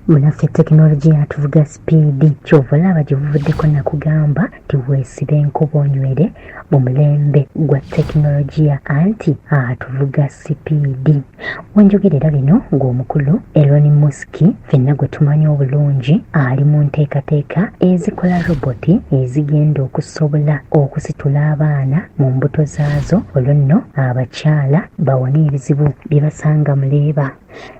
Munaffe tekinologiya atuvuga sipiidi, kyova olaba gye buvuddeko nakugamba nti weesibe enkuba onywere mu mulembe gwa tekinologiya, anti atuvuga sipiidi. Wenjogerera bino ng'omukulu Elon Musk ffenna gwe tumanyi obulungi ali mu nteekateeka ezikola roboti ezigenda okusobola okusitula abaana mu mbuto zaazo, olwo nno abakyala bawone ebizibu bye basanga mu leeba.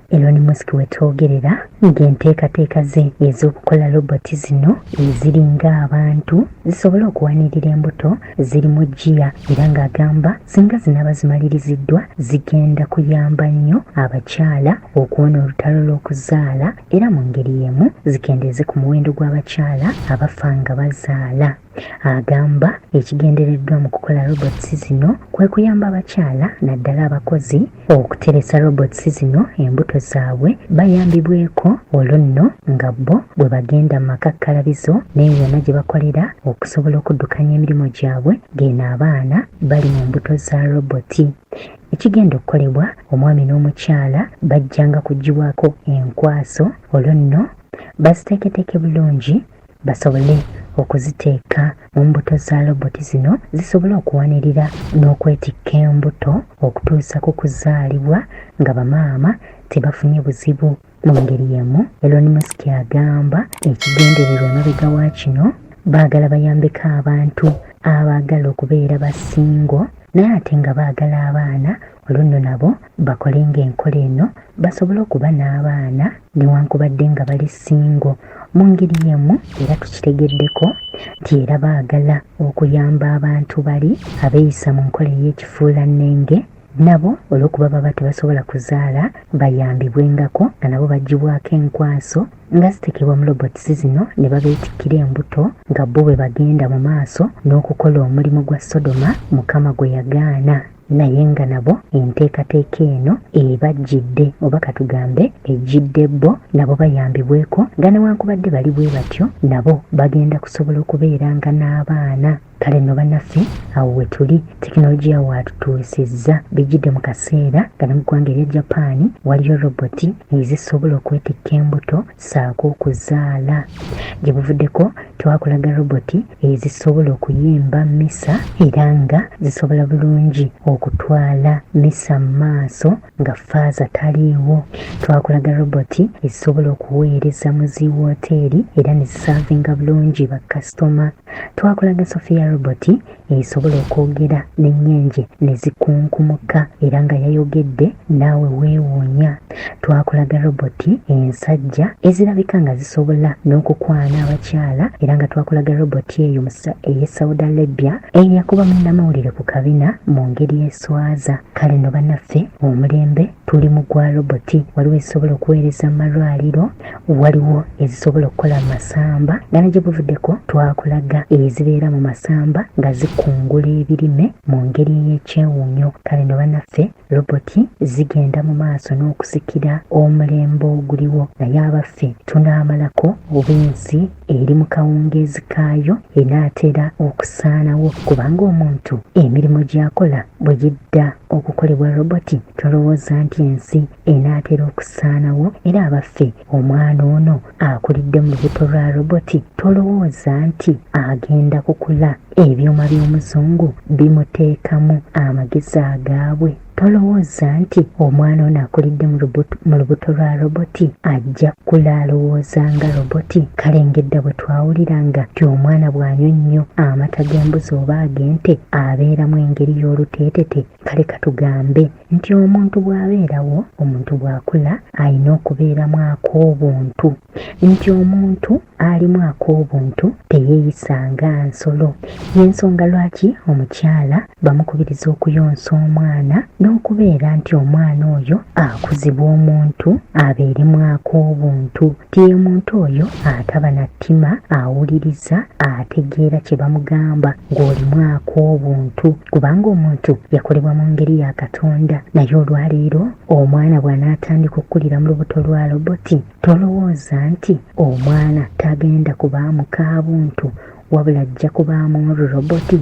Elon Musk wetwogerera ng'enteekateeka ze ez'okukola roboti zino eziringa abantu zisobole okuwanirira embuto ziri mu ggiya, era ng'agamba singa zinaaba zimaliriziddwa zigenda kuyamba nnyo abakyala okuwona olutalo lw'okuzaala era mu ngeri y'emu zikendeeze ku muwendo gw'abakyala abafa nga bazaala. Agamba ekigendereddwa mu kukola robots zino kwe kuyamba abakyala naddala abakozi okuteresa robots zino embuto zaabwe bayambibweko, olwo nno nga bo bwe bagenda mu makakkalabizo n'eyo yonna gye bakolera okusobola okuddukanya emirimu gyabwe ng'eno abaana bali mu mbuto za roboti. Ekigenda okukolebwa, omwami n'omukyala bajjanga kuggyibwako enkwaso, olwo nno baziteeketeeke bulungi basobole okuziteeka mu mbuto za loboti zino zisobole okuwanirira n'okwetikka embuto okutuusa ku kuzaalibwa nga bamaama tebafunye buzibu. Mu ngeri y'emu, Elon Musk agamba ekigendererwa emabega wa kino baagala bayambeko abantu abaagala okubeera basingo naye ate nga baagala abaana, olwo nno nabo bakole ng'enkola eno basobole okuba n'abaana newankubadde nga bali singo. Mu ngeri y'emu era tukitegeddeko nti era baagala okuyamba abantu bali abeeyisa mu nkola ey'ekifuulannenge nabo olw'okuba baba tebasobola kuzaala bayambibwengako nga nabo baggyibwako enkwaso nga ziteekebwa mu robots zino ne babeetikkira embuto nga bo bwe bagenda mu maaso n'okukola omulimu gwa Sodoma Mukama gwe yagaana. Naye nga nabo enteekateeka eno ebajjidde oba katugambe ejjidde bo nabo bayambibweko nga newankubadde bali bwe batyo nabo bagenda kusobola okubeeranga n'abaana. Kale nno bannaffe awo we tuli, tekinologiya waatutuusizza. Bijjidde mu kaseera nga ne mu ggwanga erya Japan waliyo roboti ezisobola okwetikka embuto ssaako okuzaala. Gye buvuddeko twakulaga roboti ezisobola okuyimba mmisa era nga zisobola bulungi okutwala mmisa mu maaso nga faaza taliiwo. Twakulaga roboti ezisobola okuweereza mu zi wooteeri era ne zisaavinga bulungi bakasitoma. Twakulaga Sophia roboti esobola okwogera n'ennyenje ne zikunkumuka era nga yayogedde naawe weewuunya. Twakulaga roboti ensajja ezirabika nga zisobola n'okukwana abakyala era nga twakulaga roboti eyo ey'e Saudi Arabia eyakuba munnamawulire ku kabina mu ngeri eswaza. Kale nno bannaffe omulembe tuli mu gwa roboti, waliwo ezisobola okuweereza mu malwaliro, waliwo ezisobola okukola mu masamba nga ne gye buvuddeko twakulaga ezibeera mu masamba nga zikungula ebirime mu ngeri ey'ekyewuunyo. Kale nno bannaffe roboti zigenda mu maaso n'okusikira omulembe oguliwo, naye abaffe tunaamalako oba ensi eri mu kawungeezi kaayo enaatera okusaanawo kubanga omuntu emirimu gy'akola bwe gidda okukolebwa roboti tolowooza nti ensi enaatera okusaanawo? Era abaffe omwana ono akulidde mu lubuto lwa roboti tolowooza nti agenda kukula ebyuma by'omuzungu bimuteekamu amagezi agaabwe? Tolowooza nti omwana ono akulidde mu lubuto lwa roboti ajja kukula alowooza nga roboti? Kale ng'edda bwe twawuliranga nti omwana bw'anywa ennyo amata g'embuzi oba ag'ente abeeramu engeri y'oluteetete, kale katugambe nti omuntu bw'abeerawo, omuntu bw'akula alina okubeeramu ak'obuntu, nti omuntu alimu ak'obuntu teyeeyisa nga nsolo. Y'ensonga lwaki omukyala bamukubiriza okuyonsa omwana n'okubeera nti omwana oyo akuzibwa omuntu abeeremu ak'obuntu, nti ye muntu oyo ataba na ttima, awuliriza, ategeera kye bamugamba ng'olimu ak'obuntu, kubanga omuntu yakolebwa mu ngeri ya Katonda. Naye olwaleero omwana bw'anaatandika okukulira mu lubuto lwa loboti, tolowooza nti omwana tagenda kubaamu kaabuntu wabula ajja kubaamu oluloboti?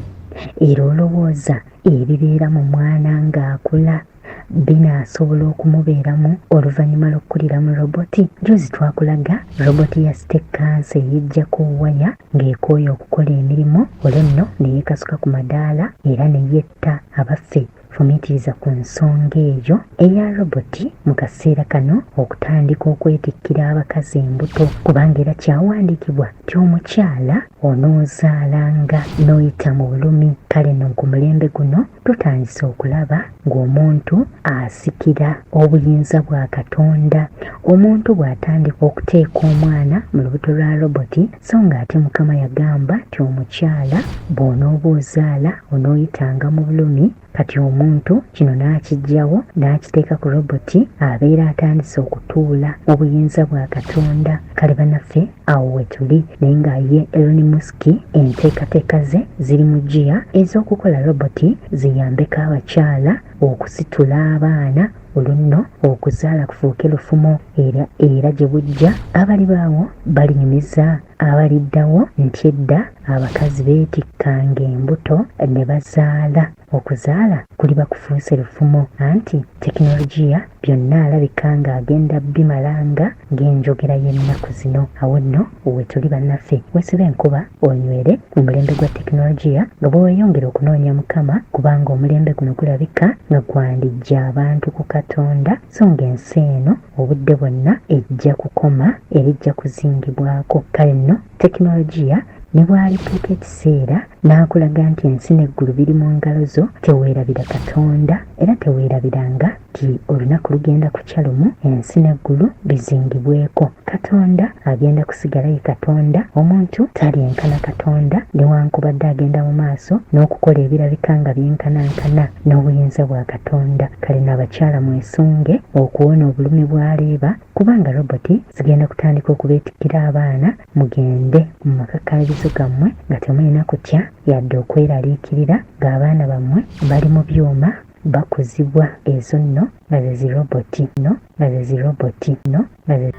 Era olowooza ebibeera mu mwana ng'akula? binaasobola okumubeeramu oluvannyuma lw'okukulira mu roboti? Jjuuzi twakulaga roboti ya City Council eyeggyako waya ng'ekooye okukola emirimu olwo nno ne yeekasuka ku madaala era ne yetta. Abaffe, fumiitiriza ku nsonga eyo eya roboti mu kaseera kano okutandika okwetikkira abakazi embuto, kubanga era kyawandiikibwa nti omukyala onoozaalanga n'oyita mu bulumi. Kale nno ku mulembe guno tutandise okulaba ng'omuntu asikira obuyinza bwa Katonda. Omuntu bw'atandika okuteeka omwana mu lubuto lwa roboti, so ng'ate Mukama yagamba nti omukyala bw'onooba ozaala onooyitanga mu bulumi, kati omuntu kino n'akiggyawo n'akiteeka ku roboti, abeera atandise okutuula mu buyinza bwa Katonda. Kale bannaffe awo wetuli, naye nga ye Elon Musk enteekateeka ze ziri mu ggiya ez'okukola roboti ziyambeko abakyala okusitula abaana, olwo nno okuzaala kufuuke lufumo era era gye bujja abalibaawo balinyumiza abaliddawo nti edda abakazi beetikkanga embuto ne bazaala. Okuzaala kuliba kufuuse lufumo anti tekinologiya byonna alabika ng'agenda bimalanga ng'enjogera y'ennaku zino. Awo nno wetuli bannaffe, weesibe enkuba onywere mu mulembe gwa tekinologiya nga bwe weeyongera okunoonya Mukama, kubanga omulembe guno gulabika nga gwandiggya abantu ku Katonda, so ng'ensi eno obudde bwonna ejja kukoma era ejja kuzingibwako. Kale nno tekinologiya ne bw'alituuka ekiseera n'akulaga nti ensi n'eggulu biri mu ngalo zo, teweerabira Katonda era teweerabiranga nti olunaku lugenda kukya lumu ensi n'eggulu bizingibweko. Katonda agenda kusigala ye Katonda, omuntu talyenkana Katonda newankubadde agenda mu maaso n'okukola ebirabika nga byenkanankana n'obuyinza bwa Katonda. Kale no abakyala mwesunge okuwona obulumi bwa leeba kubanga roboti zigenda kutandika okubeetikkira abaana mugende mu makakkalirizo gammwe nga temulina kutya yadde okweraliikirira ng'abaana bammwe bali mu byuma bakuzibwa ezo nno nga ze ziroboti no nga ze ziroboti no nga ze.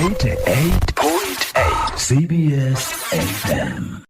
88.8 CBS FM.